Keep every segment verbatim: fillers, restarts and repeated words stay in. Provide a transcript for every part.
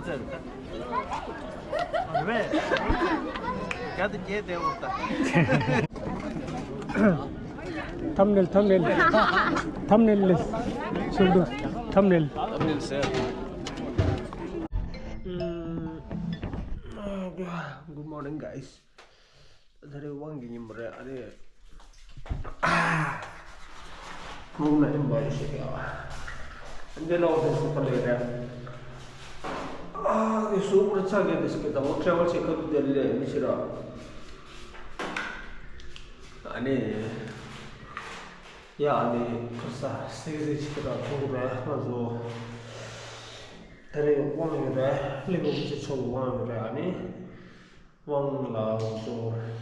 རེད་པས། རྒྱ་དུ་སྐྱེས་བསྡད་འོ་ད། ཐམ་ནེལ། ཐམ་ནེལ། ཐམ་ནེལ་ལས་ཚུལ་དུ། ཐམ་ནེལ། Good morning, guys. ད་རེས་དབང་གི་ཉིན་མོ་རེད། ཨ་རེ། ཨ། ཁོང་ལ་ཡིན་པ་ཞིག་ཡ། འདི་ལོག་དེ་སུ་ཁ་ལས་རེད། ཨ་གི་སུ་པར་ཆ་གི་དེ་སུ་གི་ད་འོ་ཁྲེ་བ་ཆེ་ཁ་དུ་དེ་ལས་མི་ཤི་ར། ཨ་ནི། ཡ་ཨ་ནི་ཁུར་ས་སིག་སིག་ཆེ་ར་ཐུག་ར་ང་ཚོ། ད་རེས་དབང་ཡོད་རེད། ལི་གུ་ཆེ་ཆོག་དབང་ཡོད་རེད། ཨ་ནི། དབང་ལ་སོགས།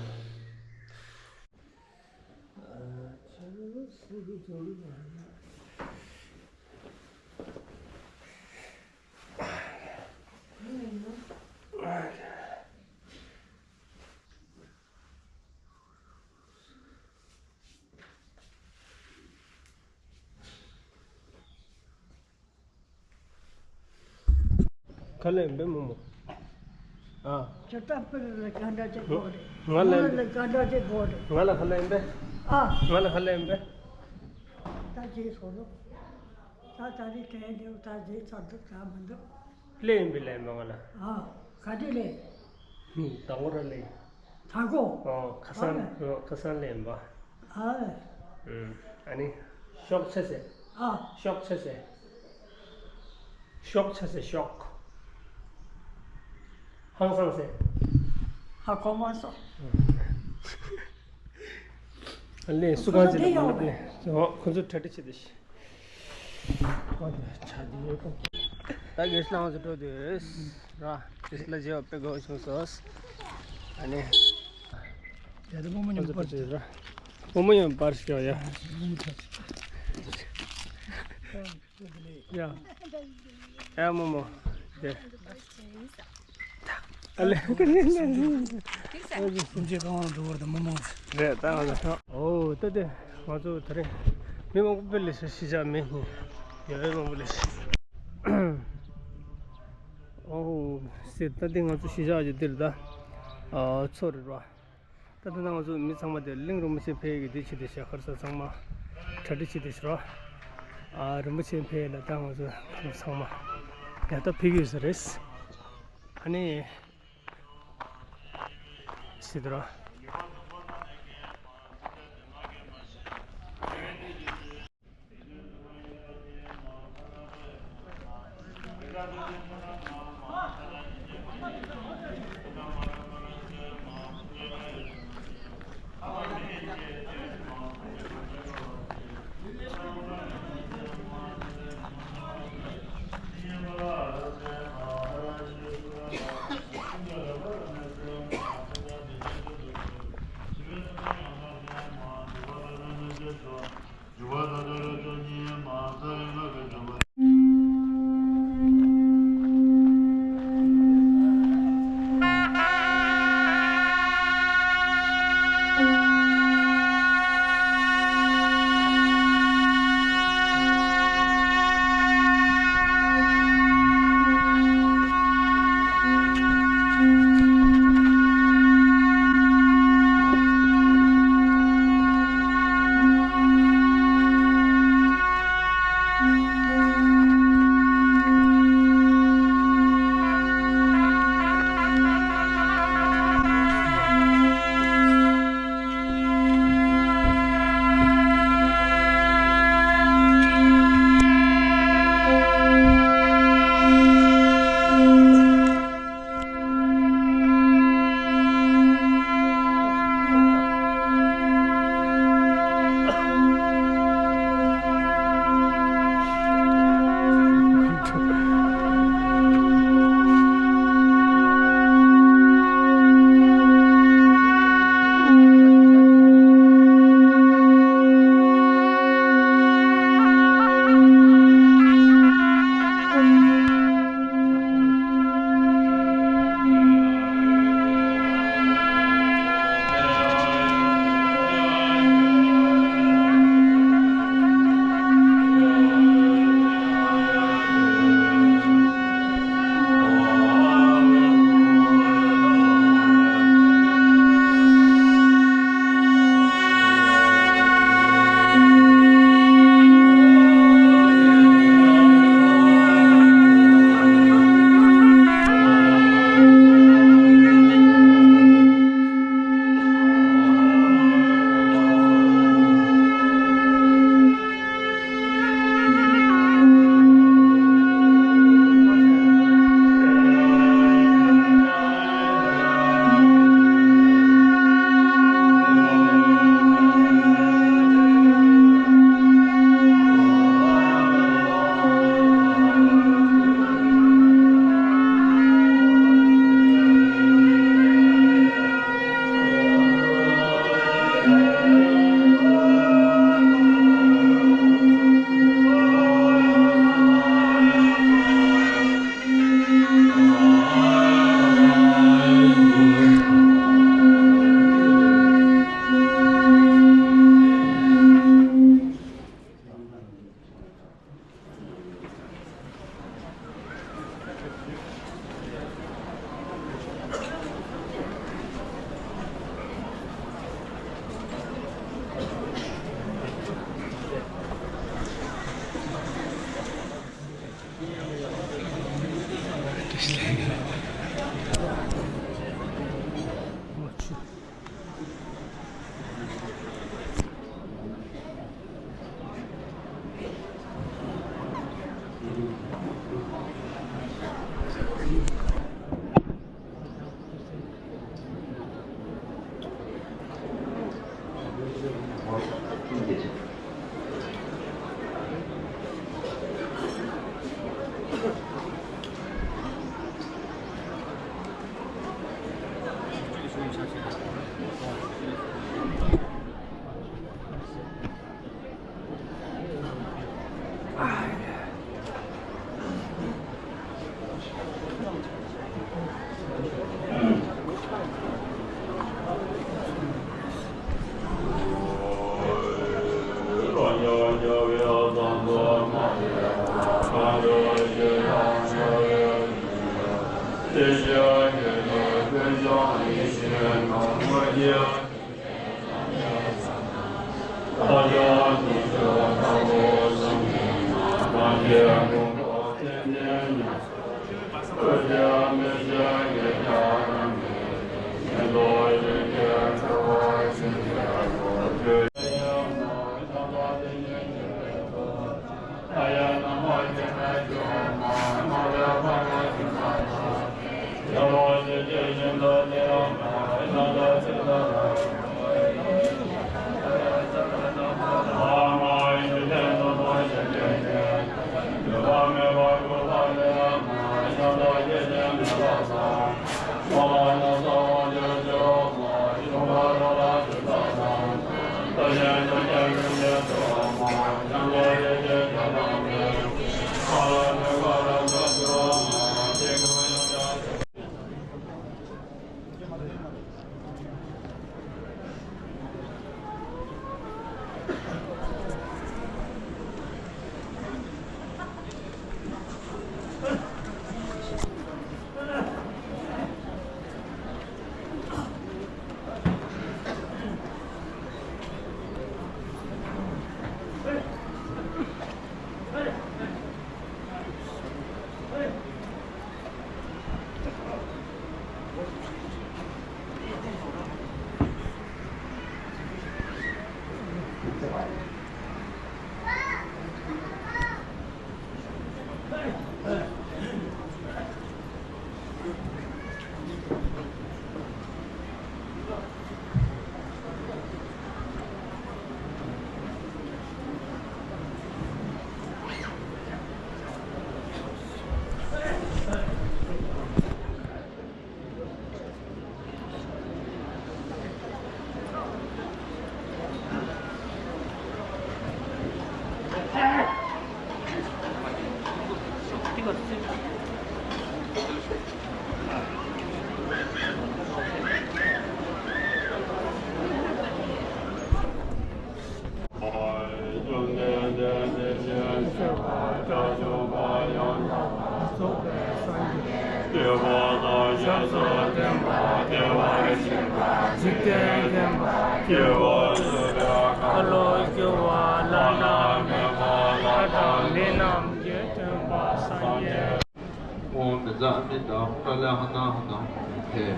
ག་ལེན་པས་མོ་མོ། ཨ། ཇོ་ཏ་པི་ལ་ག་འདྲ་ཅིག་གོ་རེད། ང་ལེན། ང་ལ་ག་འདྲ་ཅིག་གོ་རེད། ང་ལ་ག་ལེན་པས། ཨ། ང་ལ་ག་ལེན་པས། ད་ཅིག་སོ་ལོ། ད་ད་རེས་དྲན་འདུག་ད་རྗེས་ཚར་འདུག་ད་མི་འདུག་ལེན་པས་ལེན་པ་ང་ལ། ཨ། ག་དུས་ལེན། ད་ངོ་ར་ལེན། ད་གོ། ཨོ། ཁ་སང་། ཨ་ལེ། ཨོ། ཁ་སང་ལེན་པ། ཨ་ལེ། ཨུམ། ཨ་ནི། ཤོག་ཆེ་སེ། ཨ། ཤོག་ཆེ་སེ། ཤོག་ཆེ་སེ་ཤོག་ཧང་སང་སེ། ཧ་གོ་མ་སོང་། ཨ་ལེ། སུ་གང་ཅི་ལ་མ་ལབ་ནས། ཨོ། ཁོ་ཚོ་གྲ་སྒྲིག་བྱེད་དེ་ཤི། ཨོ་དེ་ཆ་དེ་ཡོད་དོ། ད་གེ་སླང་ཚོ་འགྲོ་དུས་ར། དེ་སླ་བྱེད་པ་དཔེ་དགའ་བོ་བྱུང་སོང་། ཨ་ནི། ཡ་ད་མོ་མོ་ཉམས་པར་བྱེད་ར། མོ་མོ་ཡང་པར་ཤོག་ཡ། ཡ། ཡ་མོ་མོ། དེ། ཨ་ལེ། སུམ་ཅུ་གང་ལ་འགྲོ་བར་དུ་མོ་མོ། རེད་ད་ང་ཚོ། ཨོ་ད་དེ་ང་ཚོ་ད་རེས་མི་མང་པོ་དཔེ་ལས་ཤི་ཤི་ཆ་མེད་ནི། ཡ་ཡ་མང་པོ་ལས་ཤི། ཨོ་སི་ད་དེ་ང་ཚོ་ཤི་ཆ་ཡོད་དེ་རེད་ད། ཨ་ཚོ་རེད་ར། ད་ལྟ་ང་ཚོ་མི་ཚང་མ་དེ་གླིང་རིན་པོ་ཆེ་ཕེབས་ཀྱི་དེ་ཆེད་དུ་ཞལ་དཀར་ས་ཚང་མ་གྲ་སྒྲིག་བྱེད་དེ་ཤི་ར། ཨ་རིན་པོ་ཆེ་ཕེབས་ལ་ད་ང་ཚོ་ཚང་མ་ཡ་ད་ཕེབས་ཀྱི་ཡོད་ས་རེད། ཨ་ནི་སི་དུ་ར། ཨོཾ་མཉྫ་ཨ་མི་ཏཱ་ཧུ་ཏཱ་ལེ་ཧ་ན་ཧ་ན་ཧཱུྃ་ཕཊ།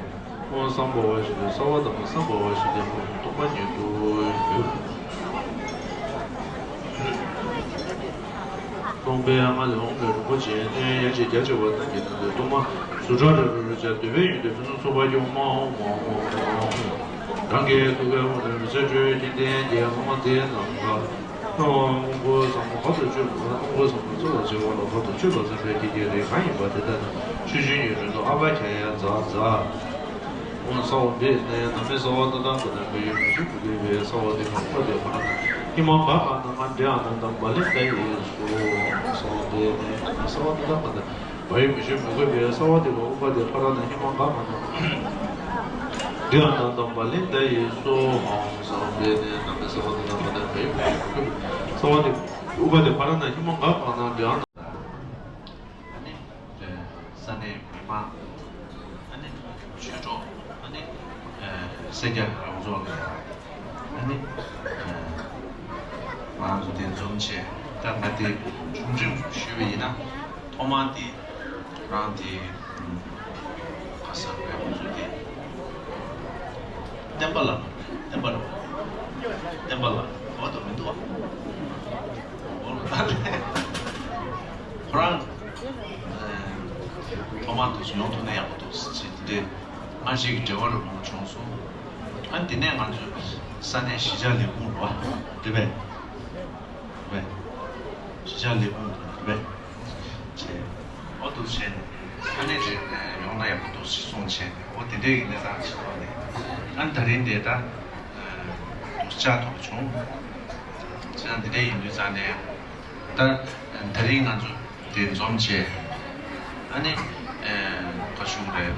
ཨོཾ་སྭ་བྷཱ་ཝ་ཤུདྡྷ་སརྦ་དྷརྨ་སྭ་བྷཱ་ཝ་ཤུདྡྷ་ཧཱུྃ། སྟོང་པ་ཉིད་དུ་གྱུར། སྟོང་པའི་ངང་ལས་འོངས་པའི་རིན་པོ་ཆེ་སྣོད་ཡན་ཆད་རྒྱ་ཆེ་བ་རྣམས་ཀྱིས་བཏང་སྟེ་གཏོར་མ་རྫུ་འཕྲུལ་རེ་རེ་རེ་བྱས་འདོད་པའི་ཡོན་ཏན་ཕུན་སུམ་ཚོགས་པ་ཀྱང་མ་འོངས་མ་འོངས་མ་འོངས་མ་འོངས། རང་གི་ཐུགས་ཀའི་དབང་ལས་མི་ཚེ་སྒྲོལ་བའི་རྟེན་འབྲེལ་གྱི་ལྷ་མོ་དེ་རྣམས་ལ། སྔོན་པོ་ཟབ་མོ་བར་དུ་གཅོད་པ། སྔོན་པོ་ཟབ་མོ་རྩོལ་བར་བྱེད་པ་ལ་བར་དུ་གཅོད་པར་འཛིན་པའི་དགེ་རྒན་རིགས་གང་ཡིན་པ་དེ་དག་ནི་ཆོས་ཀྱི་ཉེ་དུ་ཨ་བྷ་ཀྱ་ཡ་ཛ་ཛ། ཨོཾ་སྭ་བྷཱ་ཧུ་ཏི་ནི་ན་མེ་སྭ་བྷཱ་ཏ་ཏ་ག་ན་མི་ཡུལ་མི་ཤུགས་ཀུ་ལི་བའི་སྭ་བྷཱ་ཏི་ཁ་པ་དེ་ཕ་ར་ན་ཧི་མ་ག་ག་ན་ང་འདྲེ་ཨ་ན་དམ་བ་ལི་ཏ་ཡི་སོ། ཨོཾ་སྭ་བྷཱ་ཧུ་ཏི་ནི་ན་མེ་སྭ་བྷཱ་ཏ་ཏ་ག་ན། བ་ཡི་མི་ཤོད་མི་དགོས་པའི་སྭ་བྷཱ་ཏི་ཀ་ཨུ་པ་དེ་ཕ་ར་ན་ཧི་མ་ག་མ་ན། འདི་ཡང་དང་དང་བ་ལན་ད་ཡི་སོ་ཧང་སང་བས་ནས་ནམ་མེ་སྭ་བྷཱ་ཏ་ན་བ་ལན་བ་ཡི་མི་ཤོད་མི་དགོས་པའི་སྭ་བྷཱ་ཏི་ཀ་ཨུ་པ་དེ་ཕ་ར་ན་ཧི་མ་ག་མ་ན་འདི་ཡང་དང་། ཨ་ནི་ས་གནས་མི་མང་། ཨ་ནི་ཆོས་གྲོགས། ཨ་ནི་སེར་སྐྱ་ཡོངས་རྫོགས་ལ། ཨ་ནི། ང་ཚོ་དེ་འཛོམས་བྱས། ད་ང་དེ་ཆུང་ཆུང་ཞུས་པ་ཡིན་ན། ཐོག་མར་དེ་རང་དེ་ ཟེར་བའི་ཁོང་ཚོ་དེ། བསྟན་པ་ལ། བསྟན་པ་ལ། བསྟན་པ་ལ་འོ་དོ་མི་འདུག་བ། འོ་ལ་ད་ལས། ཁོ་རང་། ཨ། ཐོག་མར་དུ་ཡོང་ཐུབ་ན་ཡག་པོ་འདུག་ཟེར་དེ་འདྲའི་སྔ་ཕྱི་གི་འབྲེལ་བ་རུ་མང་བྱུང་སོང་། ཨ་ནི་དེ་ནས་ང་ཚོས་ས་གནས་གཞིས་ཆགས་ལས་ཁུངས་རུ་བ་རེད་པས། རེད་པས། གཞིས་ཆགས་ལས་ཁུངས་རེད་པས། བྱས། འོ་འདུག་བྱས་ནས་ཨ་ནི་རེད། ཡོང་ན་ཡག་པོ་འདུག་ཟེར་གསུངས་བྱས་ནས། འོ་དེ་འདྲའི་གི་གནས་སྟངས་ཤིག་ཐོག་ནས། ཨ་ནི་ད་རིང་དེ་ད་འདུག་བཅར་ཐུབ་བྱུང་། བྱས་ཙང་དེ་འདྲའི་ཡིན་དུས་ཙང་ནས། ད་ད་རིང་ང་ཚོ་དེ་འཛོམས་བྱས། ཨ་ནི། ཨ། ག་ཞུ་དགོས་རེད།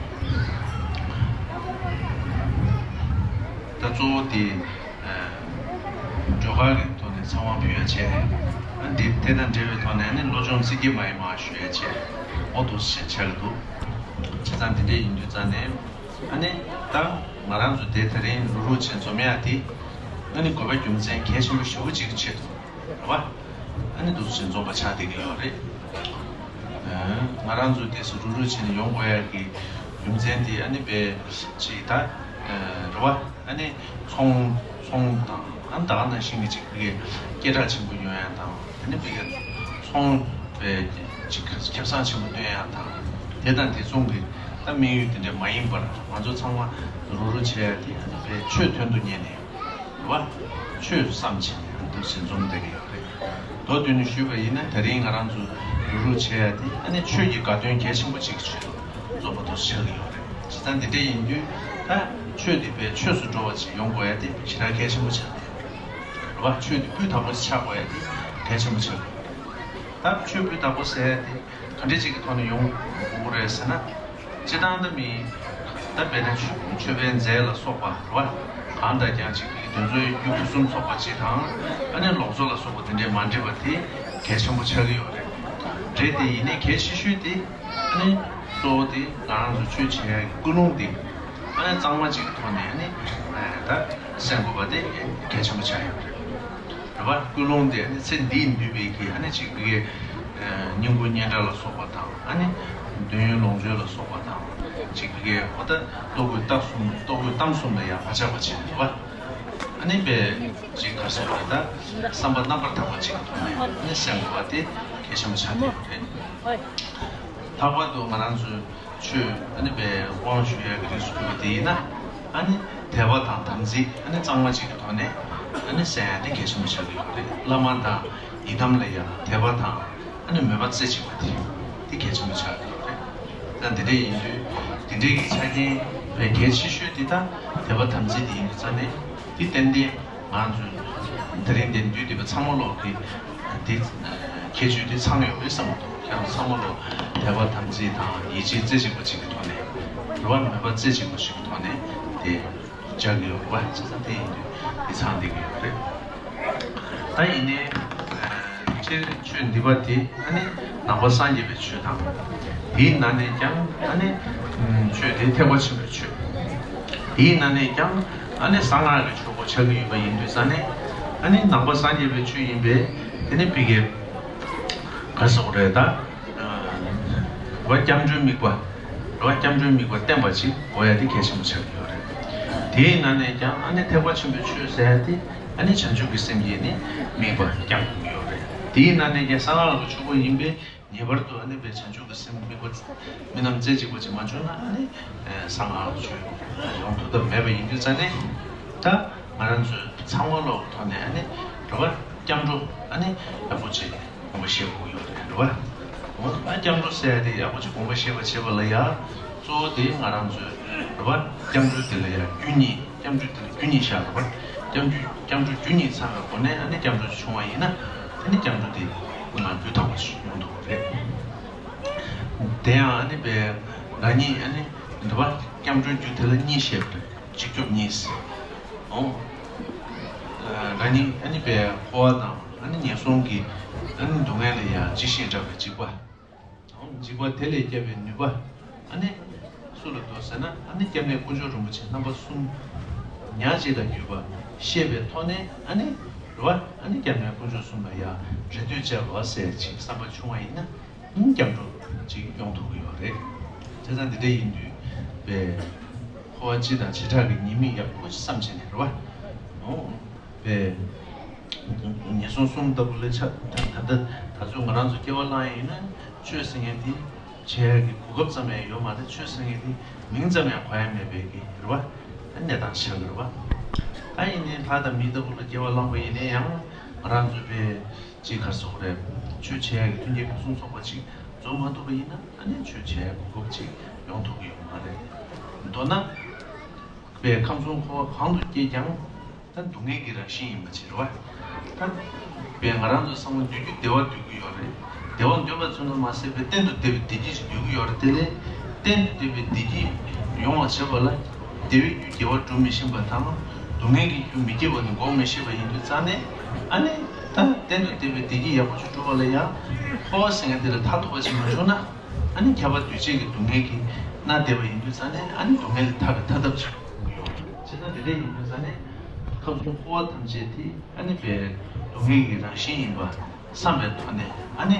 ད་གཙོ་བོ་དེ། ཨ། སྒྲོལ་དཀར་གྱི་ཐོག་ནས་ཚེ་དབང་ཕུལ་ཡ་བྱས། ཨ། འདི་དེ་དང་འབྲེལ་བའི་ཐོག་ནས་ཨ་ནི་བློ་སྦྱོང་ཚིག་བརྒྱད་མ་ཡི་མར་ཞུ་ཡ་བྱས། འོ་འདུག་བྱས་བྱས་ལ་འདུག་བྱས་ཙང་དེ་འདྲ་ཡིན་དུས་ཙང་ནས། ཨ་ནི་ད་ང་རང་ཚོ་དེ་ད་རིང་རུག་རུག་བྱས་འཛོམས་ཡ་དེ། ཨ་ནི་དགོས་པ་རྒྱུ་མཚན་གལ་ཆེན་པོ་ཞེ་པོ་ཅིག་གི་ཆེད་དུ་རེད་བ། ཨ་ནི་འདུག་སེ་འཛོམས་པ་ཆགས་བསྡད་ཀྱི་ཡོད་རེད། ཨ། ང་རང་ཚོ་དེ་སུ་རུག་རུག་བྱས་ནས་ཡོང་དགོས་ཡ་གི་རྒྱུ་མཚན་དེ་ཨ་ནི་དཔེ་ཅིག་ད། ཨ། རེད་བ། ཨ་ནི་ཚོང་ཚོང་དང་། ཨ་ནི་ད་ག་ནང་བཞིན་གྱི་ཅིག་དེ་གའི་སྐད་གྲགས་ཆེན་པོ་ཡོང་ཡ་དང་། ཨ་ནི་དཔེ་ཚོང་དཔེ་ཅིག་ཁེ་བཟང་ཆེན་པོ་སྟོན་ཡ་དང་། དེ་དང་དེ་མཚུངས་ཀྱི་ད་དམིགས་ཡུལ་དེ་འདྲ་མ་ཡིན་པར། ང་ཚོ་ཚང་མ་རུག་རུག་བྱས་ཡ་དེ་ཨ་ནི་དཔེ་ཆོས་དོན་དུ་གཉེར་ནས། རེད་བ། ཆོས་བསམ་བྱས་ནས་འདུག་སེ་འཛོམས་བསྡད་ཀྱི་ཡོད་རེད། མདོར་བསྡུས་ནས་ཞུས་པ་ཡིན་ན། ད་རིང་ང་རང་ཚོ་རུག་རུག་བྱས་ཡ་དེ་ཨ་ནི་ཆོས་ཀྱི་དགའ་སྟོན་གལ་ཆེན་པོ་ཅིག་གི་ཆེད་དུ་འཛོམས་པ་འདུག་སེ་ཆགས་ཀྱི་ཡོད་རེད། བྱས་ཙང་འདི་འདྲ་ཡིན་དུས་ད་ཆོས་འདི་དཔེ་ཆོས་སུ་འགྲོ་བ་ཅིག་ཡོང་དགོས་ཡ་དེ་ཞེ་དྲག་གལ་ཆེན་པོ་ཆགས་ཀྱི་ཡོད་རེད་བ། ཆོས་འདི་སྤུས་དག་པོ་ཅིག་ཆགས་དགོས་ཡ་དེ་གལ་ཆེན་པོ་ཆགས་ཀྱི་ཡོད་རེད། ད་ཆོས་སྤུས་དག་པོ་ཟེར་ཡ་དེ་ག་འདྲ་ཅིག་གི་ཐོག་ནས་ཡོང་དགོས་ཀྱི་རེད་ཟེར་ན། སྤྱིར་བཏང་ད་མི་ད་དཔེར་ན་ཆོས་ཆོས་པའི་མཛད་ལ་སོགས་པ་རེད་བ། གང་ལྟར་ཀྱང་ཅིག་གི་དེ་ཚོའི་རྒྱུ་ཕུན་སུམ་ཚོགས་པ་ཅིག་དང་། ཨ་ནི་ལོ་ཚོགས་ལ་སོགས་པ་དེ་འདྲའི་མ་འདྲེས་པ་དེ་གལ་ཆེན་པོ་ཆགས་ཀྱི་ཡོད་རེད། རེད་དེ་ཡིན་ནའི་གལ་ཆེ་ཤོས་དེ་ཨ་ནི་གཙོ་བོ་དེ་ང་རང་ཚོ་ཆོས་བྱེད་ཡ་གི་ཀུན་སློང་དེ་ཨ་ནི་གཙང་མ་ཅིག་གི་ཐོག་ནས་ཨ་ནི་ད་སེམས་དགོས་པ་དེ་གལ་ཆེན་པོ་ཆགས་ཡོད་རེད། རེད་བ། ཀུན་སློང་དེ་ཨ་ནི་ཚེ་འདིའི་འདུས་པའི་གི་ཨ་ནི་ཅིག་གི་ཨ་སྙིང་པོ་སྙན་གྲགས་ལ་སོགས་པ་དང་། ཨ་ནི་འདོད་ཡོན་ལོངས་སྤྱོད་ལ་སོགས་པ་དང་། ཅིག་གི་འོ་ད་ལྟོ་གོས་གཏམ་གསུམ། ལྟོ་གོས་གཏམ་གསུམ་ལ་ཡང་མ་ཆགས་པ་བྱས། རེད་བ། ཨ་ནི་དཔེ་ཅིག་ག་རེ་ཟེར་དགོས་རེད། ད་བསམ་པ་རྣམ་པར་དག་པ་ཅིག་གི་ཐོག་ནས་ཨ་ནི་སེམས་དགོས་པ་དེ་གལ་ཆེན་པོ་ཆགས་བསྡད་ཡོད་རེད། ལྷག་པར་དུ་ང་རང་ཚོའི་ཆོས་ཨ་ནི་དཔེ་དབང་ཞུ་ཡག་གི་རིགས་སུ་གྱུར་པ་དེ་ཡིན་ན། ཨ་ནི་དད་པ་དང་དམ་ཚིག་ཨ་ནི་གཙང་མ་ཅིག་གི་ཐོག་ནས་ཨ་ནི་གསན་ཡ་དེ་གལ་ཆེན་པོ་ཆགས་ཀྱི་ཡོད་རེད། བླ་མ་དང་ཡི་དམ་ལ་ཡང་དད་པ་དང་ཨ་ནི་མོས་པ་རྩེ་གཅིག་པ་དེ་དེ་གལ་ཆེན་པོ་ཆགས་ཀྱི་ཡོད་རེད། ད་འདི་འདྲ་ཡིན་དུས་འདི་འདྲའི་གི་ཆ་རྐྱེན་དཔེ་གལ་ཆེ་ཤོས་དེ་ད་དད་པ་དམ་ཚིག་དེ་ཡིན་དུས་ཙང་ནས། དེ་ཏན་ཏན་ང་ཚོས་དེ་རིང་འདིར་འདུས་བསྡད་པ་ཚང་མ་ལོག་གི་དེ་ཁྱད་ཆོས་དེ་ཚང་ཡོད་པའི་བསམ་བློ་འདུག་ཁྱེད་རང་ཚང་མ་ལོག་དད་པ་དམ་ཚིག་དང་ཡིད་ཆེས་རྩེ་གཅིག་པ་ཅིག་གི་ཐོག་ནས། རེ་བ་མོས་པ་རྩེ་གཅིག་པ་ཞིག་གི་ཐོག་ནས་དེ་སྦྱར་གྱི་ཡོད་རེད་བ། བྱས་ཙང་དེ་ཡིན་དུས་དེ་ཚང་བསྡད་ཀྱི་ཡོད་རེད། ད་ཡིན་ནའི་སྤྱིར་ཆོས་འདུས་པ་དེ་ཨ་ནི་ནང་པ་སངས་རྒྱས་པའི་ཆོས་དང་། དེའི་ནང་ནས་ཀྱང་ཨ་ནི་ཆོས་དེ་ཐེག་པ་ཆེན་པོའི་ཆོས། དེའི་ནང་ནས་ཀྱང་ཨ་ནི་གསང་སྔགས་ཀྱི་ཆོས་སྐོར་ཆགས་ཀྱི་ཡོད་པ་ཡིན་དུས་ཙང་ནས། ཨ་ནི་ནང་པ་སངས་རྒྱས་པའི་ཆོས་ཡིན་པས། དེ་ནི་བི་གེ་ག་རེ་ཟེར་དགོས་རེད། ད་རེ་བ་སྐྱབས་འགྲོའི་དམིགས་པ། རེ་བ་སྐྱབས་འགྲོའི་དམིགས་པ་བསྟེན་པ་ཅིག་དགོས་ཡ་དེ་གལ་ཆེན་པོ་ཆགས་ཀྱི་ཡོད་རེད། དེའི་ནང་ནས་ཀྱང་ཨ་ནི་ཐེག་པ་ཆེན་པོའི་ཆོས་ཟེར་ཡ་དེ་ཨ་ནི་བྱང་ཆུབ་ཀྱི་སེམས་ཀྱིས་ནི་དམིགས་པ་སྐྱབས་དགོས་ཀྱི་ཡོད་རེད། དེའི་ནང་ནས་ཀྱང་གསང་སྔགས་ཀྱི་ཆོས་སྐོར་ཡིན་པས། ངེས་པར་དུ་ཨ་ནི་དཔེ་བྱང་ཆུབ་ཀྱི་སེམས་དམིགས་པ་རྨི་ལམ་རྩེ་གཅིག་པ་ཅིག་མ་བྱུང་ན་ཨ་ནི་གསང་སྔགས་ཆོས་ཡོང་ཐུབ་ཐབས་མེད་པ་ཡིན་དུས་ཙང་ནས། ད་ང་རང་ཚོས་ཚང་མ་ལོག་ཐོག་ནས་ཨ་ནི་རེ་བ་སྐྱབས་འགྲོ་ཨ་ནི་ཡག་པོ་ཅིག་དགོངས་པ་བཞེས་དགོས་ཡོད་རེད། རེ་བ། འོ་ཨ་སྐྱབས་འགྲོ་ཟེར་ཡ་དེ་ཡག་པོ་ཅིག་དགོངས་པ་བཞེས་པ་བྱེད་པ་ལ་ཡ། གཙོ་བོ་དེ་ང་རང་ཚོས་རེ་བ་སྐྱབས་འགྲོ་དེ་ལ་ཡ་རྒྱུ་གཉིས། སྐྱབས་འགྲོ་དེ་ལ་རྒྱུ་གཉིས་བཞག་རེད་བ། སྐྱབས་འགྲོ་སྐྱབས་འགྲོ་རྒྱུ་གཉིས་ཚང་བའི་སྒོ་ནས་ཨ་ནི་སྐྱབས་འགྲོ་བྱུང་བ་ཡིན་ན། དེ་ནི་སྐྱབས་འགྲོ་དེ་ང་སྤུས་དག་པ་ཞིག་ཡོང་ཐུབ་པ་རེད། དེ་ཡང་ཨ་ནི་བའི་རང་ཉིད་ཨ་ནི་འདི་བ་སྐྱབས་འགྲོའི་རྒྱུ་དེ་ལ་གཉིས་བཤད་པ་རེད། འཇིགས་སྐྱོབ་གཉིས། འོ། རང་ཉིད་ཨ་ནི་བའི་འཁོར་བ་དང་ཨ་ནི་ངན་སོང་གི་ཨ་ནི་སྡུག་བསྔལ་ལ་ཡང་འཇིགས་ཤིང་སྐྲག་པའི་འཇིགས་པ། འཇིགས་པ་དེ་ལས་སྐྱོབ་པའི་ནུས་པ་ཨ་ནི་སུ་ལ་འདུག་ཟེར་ན། ཨ་ནི་སྐྱབས་གནས་དཀོན་མཆོག་རིན་པོ་ཆེ་རྣམ་པ་གསུམ་ཉག་གཅིག་ལ་གྱུར་པ་ཤེས་པའི་ཐོག་ནས། ཨ་ནི་རེ་བ་ཨ་ནི་སྐྱབས་གནས་དཀོན་མཆོག་གསུམ་ལ་ཡང་རེ་ལྟོས་བཅའ་བ་ཟེར་ཅིག་བསམ་པ་བྱུང་བ་ཡིན་ན། ཨ་ནི་སྐྱབས་འགྲོ་ཅིག་ཡོང་ཐུབ་ཀྱི་ཡོད་རེད། བྱས་ཙང་འདི་འདྲ་ཡིན་དུས་པས་འཁོར་བ་སྤྱི་དང་བྱེ་བྲག་གི་ཉེས་དམིགས་ཡག་པོ་ཞིག་བསམ་བྱས་ནས་རེད་བ། འོ། པས་ངན་སོང་གསུམ་ལྟ་བུ་ལས་ཆ་ད་ད་ད་ད་ཚོད་ང་རང་ཚོ་སྐྱེ་བ་བླངས་ཡིན་ན་ཆོས་ཟེར་མཁན་དེ་བྱེད་ཡག་གི་གོ་སྐབས་ཙམ་ཡང་ཡོད་མ་རེད། ཆོས་ཟེར་མཁན་དེ་མིང་ཙམ་ཡང་གོ་ཡ་མེད་པའི་གི་རེད་བ། ད་གནས་སྟངས་ཆགས་ཀྱི་རེད་བ། ད་ཡིན་ནའི་ལྷ་དང་མི་ལྟ་བུ་ལ་སྐྱེ་བ་བླངས་པ་ཡིན་ན་ཡང་ང་རང་ཚོ་པས་ཅིག་ག་རེ་ཟེར་དགོས་རེད། ཆོས་བྱེད་ཡག་གི་མཐུན་རྐྱེན་ཕུན་སུམ་ཚོགས་པ་ཅིག་འཛོམས་མ་ཐུབ་པ་ཡིན་ན་ཨ་ནི་ཆོས་བྱེད་ཡག་གོ་སྐབས་ཅིག་ཡོང་ཐུབ་ཀྱི་ཡོད་མ་རེད། མདོར་ན། པའི་ཁམས་གསུམ་འཁོར་བ་གང་དུ་སྐྱེས་ཀྱང་ད་སྡུག་བསྔལ་གྱི་རང་བཞིན་ཡིན་པ་ཅིག་རེད་བ། ད་པའི་ང་རང་ཚོ་ཚང་མ་འདོད་རྒྱུ་བདེ་བ་འདོད་ཀྱི་ཡོད་རེད། བདེ་བ་འདོད་པ་ཙམ་དུ་མ་ཟད་པའི་གཏན་དུ་བདེ་བའི་བདེ་སྐྱིད་ཅིག་འདོད་ཀྱི་ཡོད་རེད། དེ་ལས་གཏན་དུ་བདེ་བའི་བདེ་སྐྱིད་ཡོང་བར་བྱེད་པ་ལ་བདེ་བའི་རྒྱུ་དགེ་བ་སྒྲུབ་མི་ཤེས་པ་དང་སྡུག་བསྔལ་གྱི་རྒྱུ་མི་དགེ་བ་ནི་འགོག་མི་ཤེས་པ་ཡིན་དུས་ཙང་ནས་ཨ་ནི་ད་གཏན་དུ་བདེ་བའི་བདེ་སྐྱིད་ཡག་པོ་ཅིག་སྒྲུབ་པ་ལ་ཡང་འཁོར་བ་ཟེར་མཁན་དེ་ལ་ཐར་ཐུབ་པ་ཅིག་མ་བྱུང་ན། ཨ་ནི་ཁྱབ་པ་འདུས་བྱས་ཀྱི་སྡུག་བསྔལ་གྱིས་མནར་བསྡད་པ་ཡིན་དུས་ཙང་ནས་ཨ་ནི་སྡུག་བསྔལ་ལས་ཐར་བའི་ཐར་ཐབས་ཅིག་ཡོད། བྱས་ཙང་དེ་འདྲ་ཡིན་དུས་ཙང་ནས་ཁམས་གསུམ་འཁོར་བ་ཐམས་ཅད་དེ་ཨ་ནི་པའི་སྡུག་བསྔལ་གྱི་རང་བཞིན་ཡིན་པ་བསམ་པའི་ཐོག་ནས་ཨ་ནི་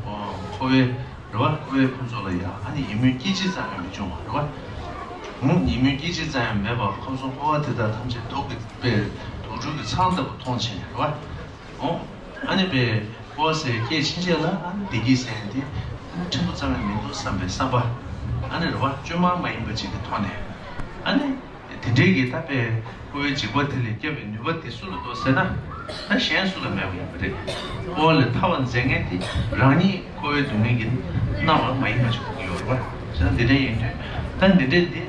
འཁོར་བའི་རེ་བ་འཁོར་བའི་ཕུན་ཚོགས་ལ་ཡང་ཨ་ནི་ཡིད་སྨོན་སྐྱེ་མཆེད་ཙམ་ཡང་མི་འབྱུང་བ་རེད་བ། ཡིད་སྨོན་སྐྱེ་མཆེད་ཙམ་ཡང་མེད་པར་ཁམས་གསུམ་འཁོར་བ་དེ་དག་ཐམས་ཅད་དུག་གི་པའི་དུག་སྦྲུལ་གྱི་ཚང་ལྟ་བུ་མཐོང་བྱས་ནས་རེད་བ། འོ། ཨ་ནི་པའི་འཁོར་བ་ཟེར་སྐད་ཕྱིན་ཆད་ལ་ཨ་ནི་བདེ་སྐྱིད་ཟེར་ཡ་དེ་ཨ་ནི་ཕྲན་བུ་ཙམ་ཡང་མི་འདུག་བསམ་པའི་བསམ་པ་ཨ་ནི་རེ་བ་བཅོས་མ་མ་ཡིན་པ་ཅིག་གི་ཐོག་ནས་ཨ་ནི་དེ་འདྲའི་གི་ད་པའི་འཁོར་བའི་འཇིགས་པ་དེ་ལས་སྐྱོབ་པའི་ནུས་པ་དེ་སུ་ལ་འདུག་ཟེར་ན་ད་གཞན་སུ་ལ་མེད་པ་ཡིན་པ་རེད། འཁོར་བ་ལས་ཐར་བར་མཛད་མཁན་དེ་རང་ཉིད་འཁོར་བའི་སྡུག་བསྔལ་གྱིས་མནར་བ་མ་ཡིན་པ་ཅིག་དགོས་ཀྱི་ཡོད་རེད་བ། བྱས་ཙང་འདི་འདྲ་ཡིན་དུས་ད་འདི་འདྲའི་འདི།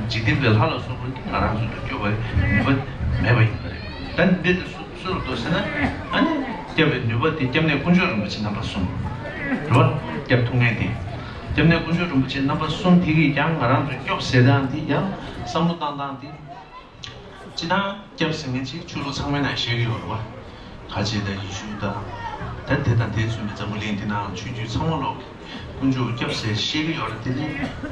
འཇིག་རྟེན་པའི་ལྷ་ལ་སོགས་པ་གིས་ང་རང་ཚོ་ལ་སྐྱོབ་པའི་ནུས་པ་མེད་པ་ཡིན་པ་རེད། ད་འདི་འདི་སུ་སུ་ལ་འདུག་ཟེར་ན་ཨ་ནི་སྐྱོབ་པའི་ནུས་པ་དེ་སྐྱབས་གནས་དཀོན་མཆོག་རིན་པོ་ཆེ་རྣམ་པ་གསུམ་རེད་བ། སྐྱོབ་ཐུབ་མཁན་དེ་སྐྱབས་གནས་དཀོན་མཆོག་རིན་པོ་ཆེ་རྣམ་པ་གསུམ་དེ་གིས་ཀྱང་ང་རང་ཚོ་སྐྱོབ་ཟེར་སྟངས་དེ་ཡང་བསམ་བློ་བཏང་སྟངས་དེ། སྤྱིར་བཏང་སྐྱབས་ཟེར་མཁན་ཅིག་ཆོས་ལུགས་ཚང་མའི་ནང་བཤད་ཀྱི་ཡོད་རེད་བ། ཁ་ཆེ་དང་ཡེ་ཤུ་དང་། ད་དེ་དང་དེ་མཚོན་པའི་འཛམ་བུ་གླིང་འདི་ནང་ཆོས་བརྒྱུད་ཚང་མ་ལོག་གི་དཀོན་མཆོག་སྐྱབས་ཟེར་བཤད་ཀྱི་ཡོད་རེད། དེ་ནི་